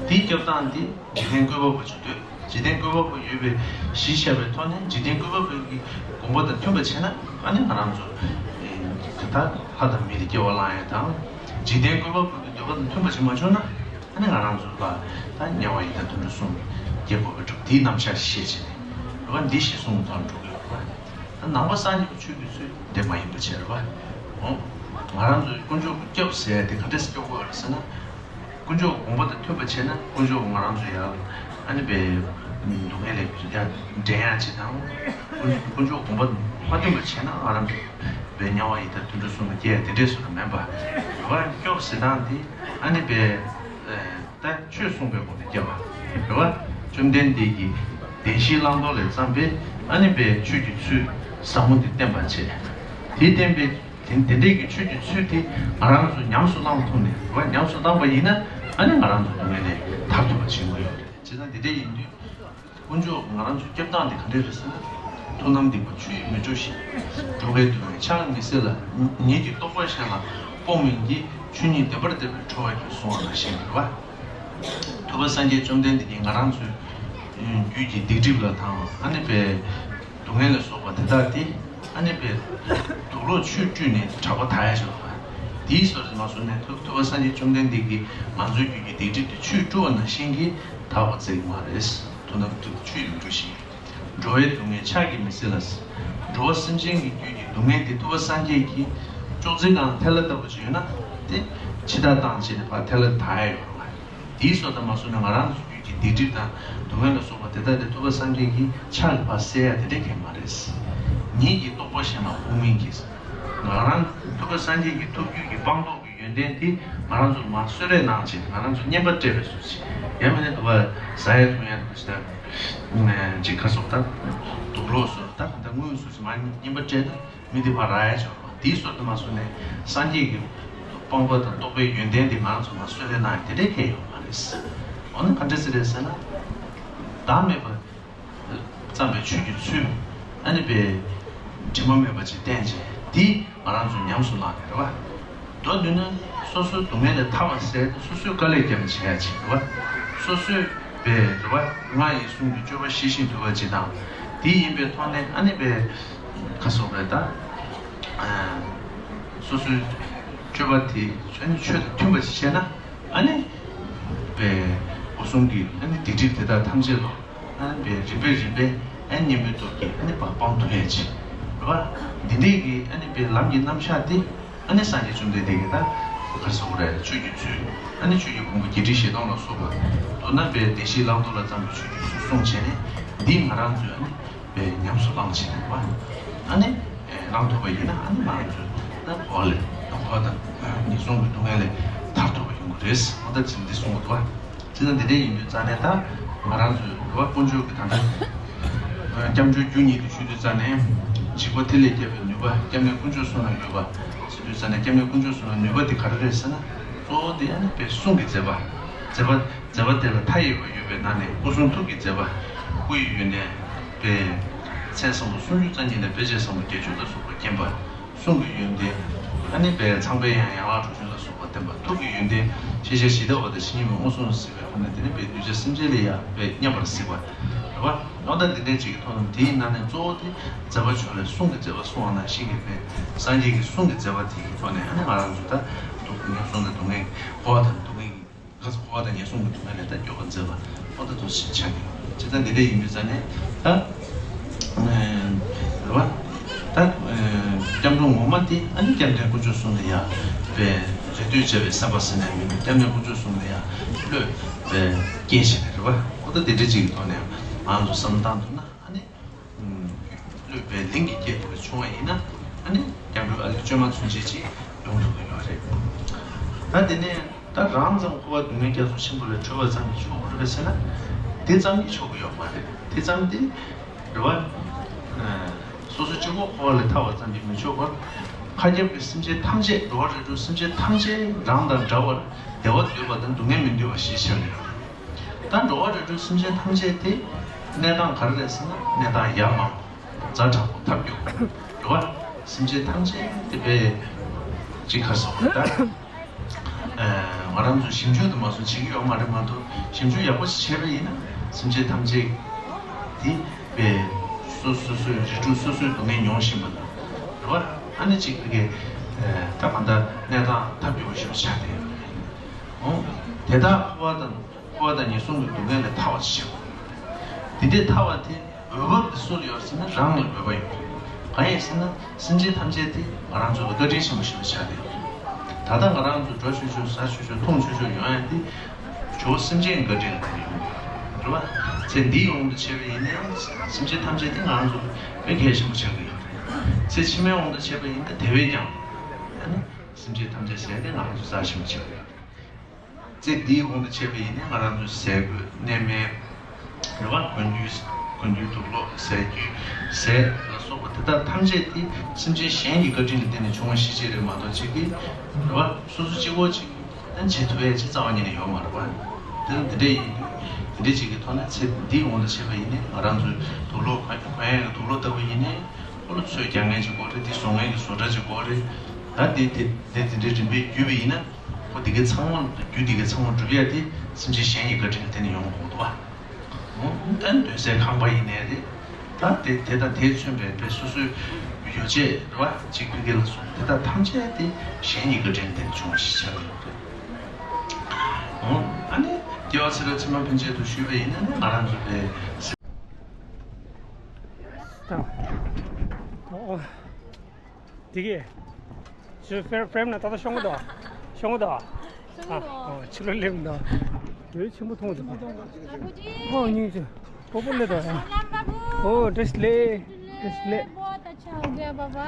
དེའི་སྐྱོབ་སྟངས་འདི་འཇིག་རྟེན་བཀོད་པ་པོ་ཅིག་འདོད། འཇིག་རྟེན་བཀོད་པ་པོ་ཡོད་པའི་གཞི་བཞག་པའི་ཐོག་ནས་འཇིག་རྟེན་བཀོད་པ་པོ་གི་དགོངས་པ་དང་མཐུན་པ་བྱས་ན་ཨ་ནི་ང་རང་ཚོ་དེ་ལྟར་ལྷ་དང་མི་ལ་སྐྱེ་བ་བླང་ཡ་དང་། འཇིག་རྟེན་བཀོད་པ་པོ་གི་འདོད་པ་དང་མཐུན་པ་ཅིག་མ་བྱུང་ན་ཨ་ནི་ང་རང་ཚོ་ལ་ད་དམྱལ་བ་ཡི་དྭགས་དུད་འགྲོ་གསུམ་སྐྱེ་དགོས་པའི་གྲུབ་དེའི་རྣམ་གཞག་ཤེས་བྱས་ནས་རེད་བ། འདི་ཤེས་སོང་ཙང་འགྲོ་གི་ཡོད་རེད་བ། ད་ནང་པ་སངས་རྒྱས་པའི་ཆོས་ཀྱི་ཚུལ་དེ་མ་ཡིན་པ་བྱས་རེད་བ། འོ། ང་རང་ཚོའི་དཀོན་མཆོག་གི་སྐྱབས་ཟེར་ཡ་དེ་ག་འདྲས་སེ་སྐྱོབ་དགོས་ཡོད་རེད་ཟེར་ན། དཀོན་མཆོག་དགོངས་པ་དང་མཐུན་པ་བྱས་ན་དཀོན་མཆོག་ང་རང་ཚོ་ཡར་ཨ་ནི་པའི་སྡུག་བསྔལ་ལས་ཡར་འདྲེན་ཡ་ཅིག་དང་། དཀོན་མཆོག་དགོངས་པ་མ་མཐུན་པ་བྱས་ན་ང་རང་ཚོ་པའི་དམྱལ་བ་ཡི་དྭགས་དུད་འགྲོ་གསུམ་ལ་སྐྱེ་ཡ་དེ་འདྲས་སུ་ལ་མིན་པ། རེད་བ། སྐྱོབ་ཟེར་སྟངས་དེ་ཨ་ནི་པའི་ད་ཆོས་གསུངས་པའི་སྒོ་ནས་སྐྱོབ་པ་རེད་བ། བཅོམ་ལྡན་འདས་ཀྱིས་བདེན་བཞིའི་བླང་དོར་ལས་བརྩམས་པའི་ཨ་ནི་པའི་ཆོས་ཀྱི་ཚུལ་ཟབ་མོ་དེ་བསྟན་པ་བྱས། དེ་བསྟན་པའི་དེ་དེ་འདྲའི་གི་ཆོས་ཀྱི་ཚུལ་དེ་ང་རང་ཚོ་ཉམས་སུ་བླང་ཐུབ་ནས་རེད་བ། ཉམས་སུ་བླངས་པ་ཡིན་ན་ཨ་ནི་ང་རང་ཚོ་སྡུག་བསྔལ་ལས་ཐར་ཐུབ་པ་བྱེད་དགོས་ཡོད་རེད། བྱས་ཙང་དེ་འདྲ་ཡིན་དུས། དཀོན་མཆོག་ང་རང་ཚོའི་སྐྱོབ་སྟངས་དེ་ག་འདྲས་རེད་ཟེར་ན། མཐོང་ལམ་སྡིག་པ་ཆུ་ཡིས་མི་འགྲུབ་ཤིང་། འགྲོ་བའི་སྡུག་བསྔལ་ཕྱག་གིས་མི་སེལ་ལ། ཉིད་ཀྱི་རྟོགས་པ་གཞན་ལ་སྤོང་མིན་གྱི། ཆོས་ཉིད་བདེན་པར་གཏད་པའི་ཁྲོ་བ་ཡིས། གསུངས་པ་ནང་བཞིན་རེད་བ། ཐུབ་པ་སངས་རྒྱས་བཅོམ་ལྡན་འདས་ཀྱིས་ང་རང་ཚོའི་རྒྱུད་ཀྱི་སྡིག་སྒྲིབ་ལ་དང་ཨ་ནི་པའི་སྡུག་བསྔལ་ལ་སོགས་པ་དེ་དག་དེ་ཨ་ནི་པའི་དུག་ལོག་ཆུས་བཀྲུས་ནས་དྲག་པོ་དག་ཡ་ཆོག་པ། དེའི་སོ་རེ་མ་སོང་ནས་ཐུབ་ཐུབ་པ་སངས་རྒྱས་བཅོམ་ལྡན་འདས་ཀྱིས་ང་ཚོའི་རྒྱུད་ཀྱི་སྡིག་སྒྲིབ་དེ་ཆུས་བཀྲུ་བ་ནང་བཞིན་གྱིས་དག་པ་བརྩི་གི་མ་རེད། མཐོང་ལམ་སྡིག་པ་ཆུ་ཡིས་མི་འགྲུབ་ཤིང་། འགྲོ་བའི་སྡུག་བསྔལ་ཕྱག་གིས་མི་སེལ་ལ། འགྲོ་བ་སེམས་ཅན་གྱི་རྒྱུད་ཀྱི་སྡུག་བསྔལ་དེ་ཐུབ་པ་སངས་རྒྱས་ཀྱིས་ཅོག་ཙེའི་སྒང་ཐལ་བ་ལྟ་བུ་ཅིག་ཡོད་ན་དེ་ཕྱི་ཐག་བཏང་བྱས་ནས་ཕར་ཐལ་བ་དག་ཡ་ཡོད་རེད་བ། དེའི་སོ་དང་མ་སོང་ན་ང་རང་ཚོའི་རྒྱུད་ཀྱི་སྡིག་སྒྲིབ་དང་སྡུག་བསྔལ་ལ་སོགས་པ་དེ་དག་དེ་ཐུབ་པ་སངས་རྒྱས་ཀྱིས་ཕྱག་གིས་ཕར་སེལ་ཡ་དེ་འདྲ་གང་ཡང་མ་རེད། ཉིད་ཀྱི་རྟོགས་པ་གཞན་ལ་སྤོང་མིན་གྱི། ང་རང་ཐུབ་པ་སངས་རྒྱས་ཀྱི་ཐུགས་རྒྱུད་ཀྱི་སྤངས་རྟོགས་ཀྱི་ཡོན་ཏན་དེ་ང་རང་ཚོར་མར་གསོལ་རས་གནང་བྱས་ང་རང་ཚོ་བསྙེན་པ་སྤྲད་པའི་ཚུལ་ཞིག་ཡང་མིན་ན་དུ་བ་ཟ་ཡ་འཐུང་ཡ་དུ་ཞིག་ཅིག་ཁ་སོགས་དང་དུག་ལོག་སོགས་དང་དངུལ་སོགས་ཀྱི་མར་བསྙེན་པ་སྤྲད་ན་མི་དེ་ཕར་རག་ཡ་ཆོག་པ་དེའི་སོགས་དུ་མ་སོང་ནས་སངས་རྒྱས་ཀྱི་སྤངས་པ་དང་རྟོགས་པའི་ཡོན་ཏན་དེ་ང་རང་ཚོ་མར་གསོལ་རས་གནང་ཡ་དེ་འདྲའི་གང་ཡང་ཡོད་མ་རེད། འོ་ན་ག་འདྲ་ཟེར་རེད་ཟེར་ན། བདག་མེད་པ། བརྩམས་པའི་ཆོས་ཀྱི་ཚུལ། ཨ་ནི་པའི་དྲི་མ་མེད་པ་ཅིག་བསྟན་བྱས་འདི་ང་རང་ཚོ་ཉམས་སུ་བླངས་ནས་རེད་བ། མདོར་བསྡུས་ན་སོ་སོའི་སྡུག་བསྔལ་ལས་ཐར་བ་ཟེར་ཏེ་སོ་སོས་དཀའ་ལས་བརྒྱབ་ནས་བྱེད་ཡ་ཅིག་རེད་བ། སོ་སོས་པའི་རེད་བ་ང་ཡི་གསུང་གི་སྤྱོད་པ་ཤེས་བཞིན་དུལ་བ་ཅིག་དང་། དེ་ཡིན་པའི་ཐོག་ནས་ཨ་ནི་པའི་ཁ་སོགས་པའི་ད་སོ་སོའི་སྤྱོད་པ་དེ་ཨ་ནི་ཆོས་དང་མཐུན་པ་ཅིག་བྱས་ན། ཨ་ནི། པའི་ གསུམ་གྱི་ཨ་ནི་སྡིག་སྒྲིབ་དེ་དག་ཐམས་ཅད་ལོ། ཨ་ནི་པའི་རིམ་པས་རིམ་པས་ཨ་ནི་གཉེན་པོའི་སྟོབས་ཀྱིས་ཨ་ནི་སྤང་ཐུབ་ཡས་ཅིག་རེད་པ། འདི་འདྲས་ཀྱི་ཨ་ནི་པའི་ལམ་གྱི་རྣམ་གཞག་དེ་ཨ་ནི་སངས་རྒྱས་བཅོམ་ལྡན་འདས་ཀྱིས་ད་ག་རེ་ཟེར་དགོས་རེད། ཆོས་ཀྱི་ཚུལ། ཨ་ནི་ཆོས་ཀྱི་ཕུང་པོ་བརྒྱད་ཁྲི་བཞི་སྟོང་ལ་སོགས་པ། མདོར་ན་པའི་བདེན་བཞིའི་བླང་དོར་ལ་བརྩམས་པའི་ཆོས་ཀྱི་ཚུལ་གསུངས་བྱས་ནས། འདི་ང་རང་ཚོས་ཨ་ནི་པའི་ཉམས་སུ་བླངས་བྱས་ནས་པ། ཨ་ནི་བླང་ཐུབ་པ་ཡིན་ན་ཨ་ནི་ང་རང་ཚོས་ད་འཁོར་བ་ལས་འཁོར་བ་དང་ངན་སོང་གི་སྡུག་བསྔལ་ལས་ཐར་ཐུབ་པ་ཡོང་གི་རེད། འོ་ད་ཚིག་འདི་གསུངས་པ་འདུག་པ། བྱས་ཙང་འདི་འདྲས་ཡིན་དུས་ཙང་ནས་ད་ང་རང་ཚོའི་འགྲོ་བ་དཀོན་མཆོག་གི་ད་ལྟ་སྐྱབས་འགྲོའི་རྒྱུ་ཉིད་དུ་ཞུ་དུས་ཙང་ནས་འཇིགས་པ་ཐིག་ལེ་བརྒྱད་པའི་ནུས་པ་སྐྱབས་གནས་དཀོན་མཆོག་གསུམ་ལ་ཡོད་པ་ཟེར་དུས་ཙང་ནས་སྐྱབས་གནས་དཀོན་མཆོག་གསུམ་ལ་ནུས་པ་དེ་ག་རེ་རེད་ཟེར་ན། གཙོ་བོ་དེ་ཨ་ནི་པའི་གསུང་གི་མཛད་པ། མཛད་པ་མཛད་པ་དེ་ལ་མཐའ་ཡས་པ་ཡོད་པའི་ནང་ནས་སྐུ་གསུང་ཐུགས་ཀྱི་མཛད་པ། སྐུ་ཡི་ཡོན་ཏན་པའི་མཚན་བཟང་པོ་སུམ་ཅུ་རྩ་གཉིས་དང་དཔེ་བྱད་བཟང་པོ་བརྒྱད་ཅུ་ལ་སོགས་པ་མཁྱེན་པ། གསུང་གི་ཡོན་ཏན་ཨ་ནི་པའི་ཚངས་པའི་དབྱངས་ཡན་ལག་དྲུག་ཅུ་ལ་སོགས་པ་བསྟན་པ། ཐུགས་ཀྱི་ཡོན་ཏན་ཤེས་བྱ་ཇི་ལྟ་བ་དང་ཇི་སྙེད་མའི་མངོན་སུམ་གཟིགས་པའི་ཐོག་ནས་དེ་ནི་པའི་གདུལ་བྱ་སེམས་ཅན་ལ་ཡང་པའི་མཉམ་པར་གཟིགས་པ་རེད་པ། འོ་ད་འདི་འདྲའི་ཅིག་གི་ཐོག་ནས་དེའི་ནང་ནས་གཙོ་བོ་དེ་མཛད་པ་ཕྱོགས་ལས་གསུང་གི་མཛད་པ་གསུངས་པ་ནང་བཞིན་གྱི་པའི་སངས་རྒྱས་ཀྱི་གསུང་གི་མཛད་པ་དེ་ཡི་ཐོག་ནས་ཨ་ནི་ང་རང་ཚོ་ད་སྡུག་ཉམས་སོང་གི་སྡུག་བསྔལ་འཁོར་བ་དང་སྡུག་བསྔལ་གྱི་ཁ་ཚ་འཁོར་བ་དང་ངན་སོང་གི་སྡུག་བསྔལ་ལས་ད་སྐྱོབ་པར་མཛད་པ་ཨོ་ད་དུ་ཆ་ཆ་གི་ཡོད། ཅི་ལྟར་འདི་འདྲ་ཡིན་དུས་ཙང་ནས་ད་རེད་བ། ད་སྐྱབས་འགྲོ་ངོ་མ་དེ་ཨ་ནི་སྐྱབས་གནས་དཀོན་མཆོག་གསུམ་ལ་ཡང་པའི་རེ་ལྟོས་བྱ་བའི་སེམས་པ་ཟེར་ནས་མི་འདུག་སྐྱབས་གནས་དཀོན་མཆོག་གསུམ་ལ་ཡང་བློས་པའི་སྐྱེས་བྱས་ནས་རེད་བ། ཨོ་ད་འདི་འདྲ་ཅིག་གི་ཐོག་ནས་ང་ཚོ་བསམ་བློ་བཏང་ཐུབ་ན་ཨ་ནི། བློས་པའི་ལིང་གི་སྐྱེས་ཐུབ་པ་བྱུང་བ་ཡིན་ན་ཨ་ནི་སྐྱབས་འགྲོ་ཨ་ལི་བཅོས་མ་ཚུན་ཆད་ཅིག་ཡོང་ཐུབ་ཀྱི་ཡོད་རེད། ད་དེ་ནས་ད་རང་ཙམ་འཁོར་བ་སྡུག་བསྔལ་རྒྱ་མཚོ་ཆེན་པོ་ལས་གྲོལ་བ་ཙམ་གྱིས་ཆོག་གི་རེད་པས་ཟེར་ན། དེ་ཙམ་གྱིས་ཆོག་གི་ཡོད་མ་རེད། དེ་ཙམ་དེ་རེད་བ། སོ་སོ་གཅིག་པོ་འཁོར་བ་ལས་ཐར་བ་ཙམ་གྱིས་མི་ཆོག་པར། མཁའ་ཁྱབ་ཀྱི་སེམས་ཅན་ཐམས་ཅད་འགྲོ་བ་རིགས་དྲུག་སེམས་ཅན་ཐམས་ཅད་རང་དང་འདྲ་བར་བདེ་བ་འདོད་པ་དང་སྡུག་བསྔལ་མི་འདོད་པ་ཞེས་བྱ་བ་ཡོད། ད་འགྲོ་བ་རིགས་དྲུག་སེམས་ཅན་ཐམས་ཅད་དེ་གནས་སྟངས་ག་རེ་རེད་ཟེར་ན་གནས་སྟངས་ཡ་མ་ཛ་དྲག་པོ་ཐབས་སྐྱོ་པོ་རེད་བ། སེམས་ཅན་ཐམས་ཅད་དེ་བས་ཅིག་ག་རེ་ཟེར་དགོས་རེད་ད། ང་རང་ཚོ་ཞིབ་འཇུག་དུ་མ་སོང་བྱེད་ཀྱི་ཡོད་མ་རེད་མ་གཏོགས་ཞིབ་འཇུག་ཡག་པོ་ཞིག་བྱས་པ་ཡིན་ན་སེམས་ཅན་ཐམས་ཅད་དེ་བས་སོ་སོ་སོའི་རིགས་དྲུག་སོ་སོའི་སྡུག་བསྔལ་མྱོང་བཞིན་པ་དང་རེད་བ། ཨ་ནི་ཅིག་དེ་གས་ད་གང་ལྟར་གནས་སྟངས་ཐབས་སྐྱོ་པོ་ཞིག་ཆགས་བསྡད་ཡོད་རེད། འོ་དེ་དག་འཁོར་བ་དང་། འཁོར་བ་དང་ངན་སོང་གི་སྡུག་བསྔལ་ལས་ཐར་བ་ཞིག་བྱེད་དགོས། དེ་འདྲའི་ཐར་བ་དེ་འོས་བབ་དེ་སུ་ལ་ཡོད་ཟེར་ན་རང་ལ་འོས་བབ་ཡོད་རེད། གང་ཡིན་ཟེར་ན་སེམས་ཅན་ཐམས་ཅད་དེ་ང་རང་ཚོ་ལ་བཀའ་དྲིན་ཆེན་པོ་ཞིག་ལ་ཆགས་བསྡད་ཡོད་རེད། ད་ལྟ་ང་རང་ཚོ་འགྲོ་ཆོག་ཆོག་ཟ་ཆོག་ཆོག་འཐུང་ཆོག་ཆོག་ཡོང་ཡ་དེ་ཇོ་བོ་སེམས་ཅན་གྱི་བཀའ་དྲིན་ལ་བརྟེན་ནས་ཡོང་གི་རེད་བ། ཚེ་འདིའི་དབང་དུ་བྱས་པ་ཡིན་ནའི་སེམས་ཅན་ཐམས་ཅད་དེ་ང་རང་ཚོ་ལ་དཔེ་གལ་ཆེན་པོ་ཆགས་ཀྱི་ཡོད་རེད། ཚེ་ཕྱི་མའི་དབང་དུ་བྱས་པ་ཡིན་ན་དེ་བས་ཀྱང་ཨ་ནི་སེམས་ཅན་ཐམས་ཅད་ཟས་དེ་ང་རང་ཚོ་ཟ་ཆེན་པོ་ཆགས་ཀྱི་ཡོད་རེད། ཚེ་འདིའི་དབང་དུ་བྱས་པ་ཡིན་ན་ང་རང་ཚོའི་ཟས་གོས་གནས་མལ་རེད་བ། གོན་རྒྱུའི་གོན་རྒྱུའི་དུག་ལོག་ཟས་རྒྱུའི་ཟས་ལ་སོགས་པ་དེ་དག་ཐམས་ཅད་དེ་སེམས་ཅན་གཞན་གྱི་བཀའ་དྲིན་ལ་བརྟེན་ནས་བྱུང་བ་ཞིག་ཅིག་རེད་མ་གཏོགས་ཅིག་གིས་རེད་བ། སོ་སོ་གཅིག་པོ་ཅིག་གིས་བྱེད་ཐུབ་ཡ་ཅིག་རྩ་བ་ཉིད་ནས་ཡོད་མ་རེད་བ། དེ་ནི་འདི་འདྲ་ཡིན་དུས་འདི་འདྲ་ཅིག་གི་ཐོག་ནས་ཚེ་འདིའི་དབང་དུ་བྱས་པ་ཡིན་ན་ང་རང་ཚོའི་དུག་ལོག་གོན་གོན་ཡ་གི་དུག་ལོག་ལྟ་བུ་ཡིན་ནའི་ཁོ་ལ་ཚོས་རྒྱག་མཁན་ཅིག་དགོས་རེད། འདི་བཟོ་མཁན་གྱི་བཟོ་གྲྭ་ཅིག་དགོས་རེད། ད་འདི་དེ་འདི་འདི་འདྲའི་རིམ་པས་བརྒྱུད་པ་ཡིན་ན། ཁོ་དེ་གའི་ཚང་མ་རྒྱུ་དེ་གའི་ཚང་མ་སྒྲུབ་ཡ་དེ་སེམས་ཅན་གཞན་གྱི་བཀའ་དྲིན་ལ་བརྟེན་ནས་ཡོང་དགོས་འདུག་བ། ཨོ་ད་སྡོད་སའི་ཁང་པ་ཡིན་ནའི་རེད། ད་དེ་དེ་དང་དེས་མཚོན་པའི་དཔེ་སོ་སོའི་ཡོ་བྱད་རེད་བ་གཅིག་པུ་གི་ལ་སོགས་དེ་དག་ཐམས་ཅད་དེ་གཞན་གྱི་བཀའ་དྲིན་ལ་བརྟེན་ནས་བྱུང་བ་ཞིག་ཆགས་ཀྱི་ཡོད་རེད། ཨོ་ཨ་ནི་རྒྱལ་བ་ཚེ་རབས་ཕྱི་མ་ཕན་ཆད་དུ་ཞུས་པ་ཡིན་ན་ནི་ང་རང་ཚོ་དཔེ། ཨོ། དེ་གས། ཕྲེམ་ཕྲེམ་ན་ཏག་ཏག་ཤོང་གི་འདུག་ཤོང་གི་འདུག་ཤོང་གི་འདུག་ཨ། ཨོ། ཕྱི་ལོགས་སླེབས་འདུག་འོད་ཆེན་པོ་མཐོང་འདུག་ཨ་ཁུ་ཅི། ཨོ་སྙིང་རྗེ། སྤོ་བོ་སླེབས་འདུག་ཨ། ཨོ་བཀྲ་ཤིས་བདེ་ལེགས། བཀྲ་ཤིས་བདེ་ལེགས། बहुत अच्छा हो गया बाबा।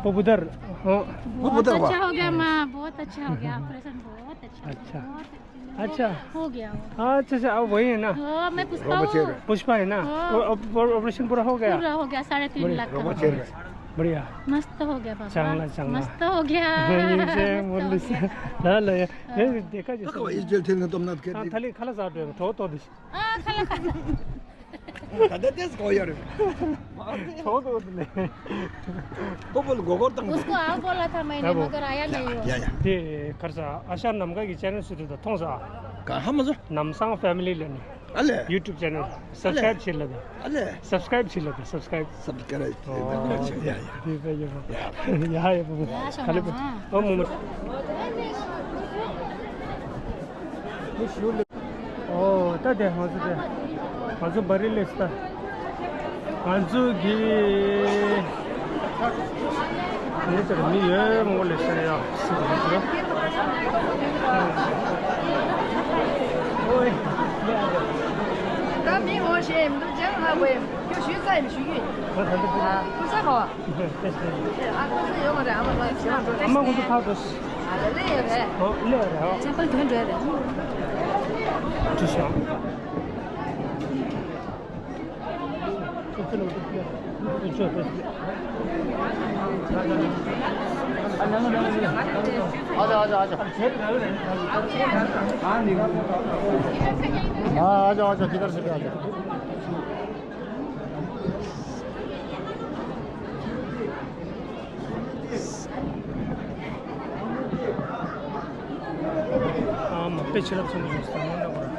पपुदर। हाँ। बहुत अच्छा हो गया माँ, बहुत अच्छा हो गया, ऑपरेशन बहुत अच्छा हो गया, अच्छा। बहुत अच्छा। अच्छा। हो गया वो। अच्छा, अच्छा, अब वही है ना? हाँ, मैं पुष्पा हूँ। पुष्पा है ना? हाँ। वो ऑप-, ऑप-, ऑपरेशन पूरा हो गया? पूरा हो गया, साढ़े तीन लाख का हो गया। बढ़िया। मस्त हो गया बाबा। चांगला, चांगला। मस्त हो गया। ला, ला, ये देखा जैसे। हाँ, थाली खाला साहब है, थो, थो दिस। ཨ་ཁ་ལག་ཁ། ད་ལྟ་ཏེས་གོ་ཡོད་རེད། ཐོག་ཏུ་ལེ། ཁོ་བོ་ལ་མགོ་སྐོར་བཏང་། उसको आओ बोला था मैंने, ཡ་བོ། मगर आया नहीं वो। ཡ་ཡ། དེ་གར་ས་ཨ་ཤ་ནམ་མཁའ་གི་ཅེ་ནལ་སུ་དེ་ད་མཐོང་ས། ག་ཧ་མ་ཟོ། ནམ་སང་ཕེ་མི་ལི་ལ་ནི། ཨ་ལེ། ཡུ་ཊུབ་ཅེ་ནལ། སབ་སི་ཀ་རེབ་བྱེད་ལ་ད། ཨ་ལེ། སབ་སི་ཀ་རེབ་བྱེད་ལ་ད། སབ་སི་ཀ་རེབ། སབ་སི་ཀ་རེབ། ཨོ། ཡ་ཡ། དེ་བས་ཡ་བོ། ཡ་ཡ་བོ། ཡ་ཤོ་ཁ་ལེ་བོ། ཨོ་མོ་མོ། ཨོ། ད་དེ་ང་ཚོ་དེ་ང་ཚོ་བ་རི་ལས་ད་ང་ཚོ་གི་ངེད་ཚོར་མི་ཡོད་མང་པོ་ལས་ཤར་ཡག་སྲིད་དུ་ཡོད། ད་མི་ངོ་ཤེས་མི་འདུག་ཅང་ཧ་གོ་ཡིན། ཁྱོད་ཞུས་ཚར་ཡིན་ཞུ་གི་ཡིན། ཁོ་ད་ལྟ་ཁུ་ས་ག་བ། ཨ་ཁུ་ས་ཡོད་མ་རེད། ཨ་མ་ལ་ཕྱི་ལ་འགྲོ་ཨ་མ་ཁོ་ཚོ་ཕར་འགྲོ། ཨ་ལ་ལེ་ཡོད་རེད། ཨོ་ལེ་ཡོད་རེད། ཨོ་ཅག་པར་དོན་འགྲོ་ཡ་རེད། ཅི་ཤོག आजा, आजा, आजा। हाँ, आजा, आजा, किधर से भी आजा। ཨ་མ་དཔེ་ཆེ་རབ་ཆེན་པོ་ཞིག་སོང་ན་འདྲ་པོ་ར།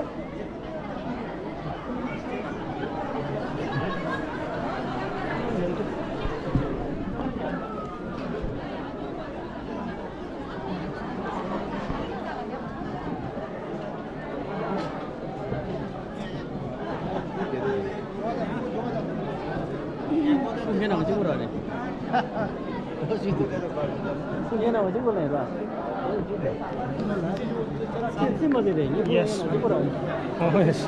ཁོ་ངའི་ནང་གཅིག་པོ་ར་རེད། ཁོ་ངའི་ནང་གཅིག་པོ་ལ་ཡིན་ར། ཁོ་ངའི་ནང་གཅིག་པོ་ར། ཁོ་ངའི་ནང་གཅིག་པོ་ར། ཁོ་ངའི་ནང་གཅིག་པོ་ར། Yes. Oh, yes.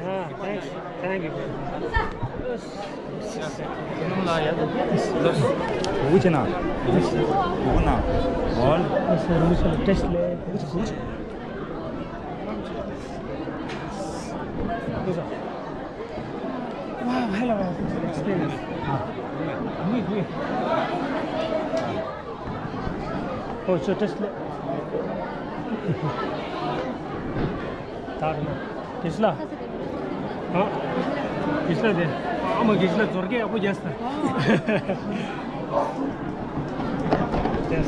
Ah, thanks. Thank you. Wow, hello. Experience. Oh, so just let. ད་རེད་ན། དེ་སླ། ཨ། དེ་སླ་དེ། ཨ་མ་གི་སླ་ཛོར་གེ་ཡག་པོ་རྒྱག་སྟེ། Yes.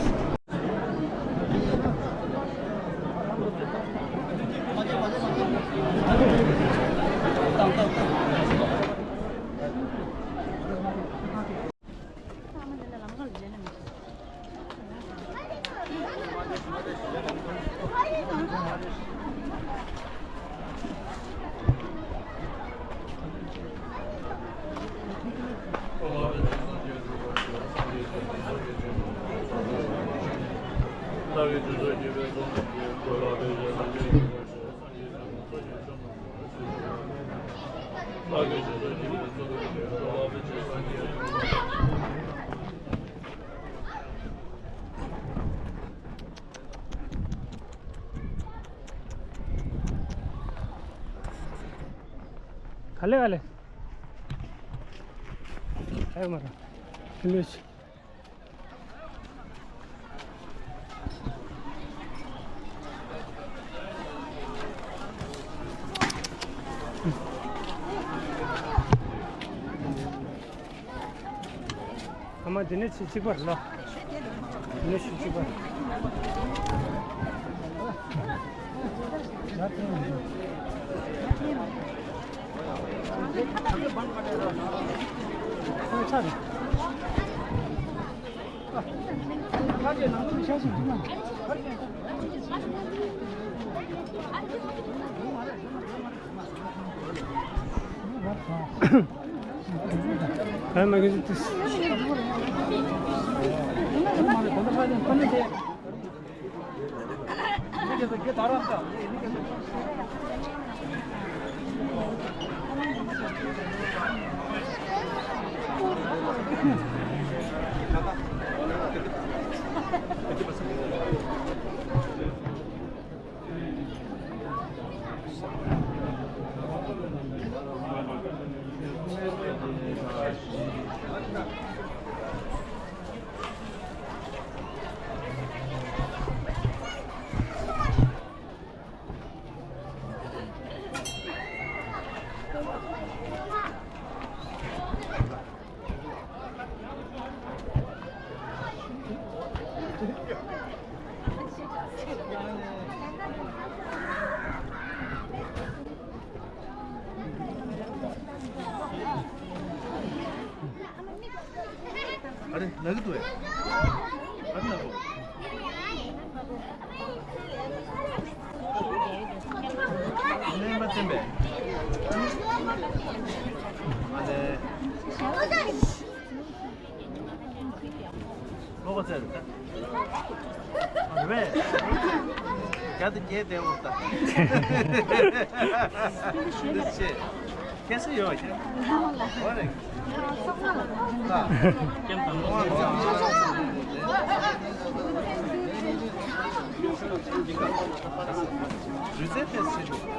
ག་ལེ་ག་ལེ། ཨེ་མ་ར། ལུས། ཨ་མ་འདི་ནས་ཚིག་གཅིག་པར་ལ། འདི་ནས་ཚིག་གཅིག་པར། अरे, लग तो है। अरे, लगो। ཚན་པས། ཨ་ལེ། ལོག་ཚལ། རེད་པས། རྒྱ་དུ་རྒྱས་བསྡད་འོ་ད། འདི་ཆེ། ཁྱེད་སུ་ཡོད་ཤག་འོ་རེད། ལུས་རྩལ་ཏོག་ཙམ་བྱེད་དུས།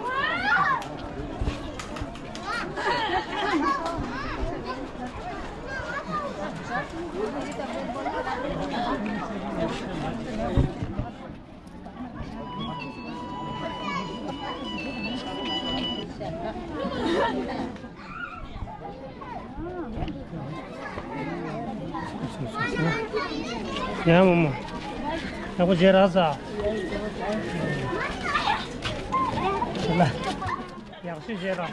ཡ་མོ་མོ། ཡག་པོ་བྱས་རག་ས། ལ། ཡག་ཤོས་བྱས་རག་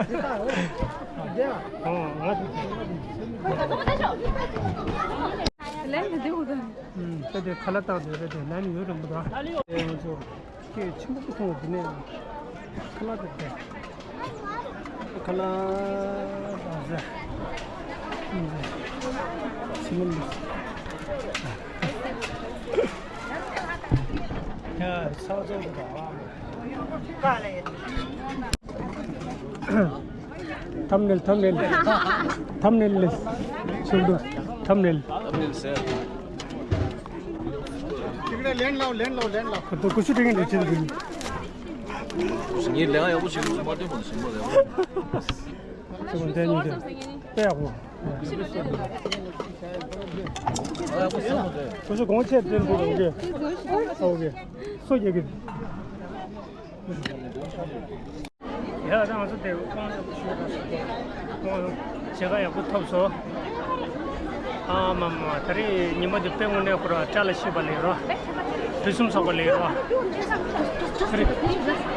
ས། ཨོ། ང་། ལན་མི་འདུག་ག་ཨུམ། ད་དེ་ཁ་ལག་བཏང་དེ་རེད་དེ་ལན་ཡོད་རེད་མི་འདུག་ཨ་ལེ་ཡོད། ང་ཚོ་སྐད་ཆེན་པོ་མཐོང་བ་དེ་ནས་ཁ་ལག་དེ་དེ་ཁ་ལག་བཏང་ཟེར། ཨུམ། ཆེན་པོ་མི་འདུག་ཡ་ཚ་ཚ་འདུག་ག་ཐམ་ནེལ། ཐམ་ནེལ། ཐམ་ནེལ་ལས། ཤུགས་འདུག་ཐམ་ནེལ། ཐམ་ནེལ་ཟེར། ཅིག་རེ་ལན་ལའོ། ལན་ལའོ། ལན་ལའོ། ཁོ་ཚོ་ཀུ་ཤུ་སྤྲད་མཁན་ལས་བྱེད་འདུག་ངས་ལན་ཡག་པོ་བྱེད་དགོས་མ་བསྟན་པ་ཞིམ་པོ་ལས། ཚོ་འདྲ་ཉིད་དེ་དཔེ་ཡག་པོ། ཨ་ཡག་པོ་བཟོས་པ་རེད། ཀུ་ཤུ་གོང་ཆེ་སྤྲད་འདུག་ཨོ་ཀེ། ཨོ་ཀེ། སོ་རྒྱག་གི། ཡ་ད་ང་ཚོ་དེ་ཁོང་ཚོ་ཞུ་ར་ཞུ་གོ་ཁོང་ཚོ་མཇལ་ཁ་ཡག་པོ་ཐོབ་སོང་། ཨ་མ་མ། ད་རེས་ཉི་མ་འདི་དཔེ་དངོས་གནས་ཁོ་ར་བཀྲ་ལ་ཤིས་པ་ལེགས་རོགས། ཕུན་སུམ་ཚོགས་པ་ལེགས་རོགས། ད་རེས།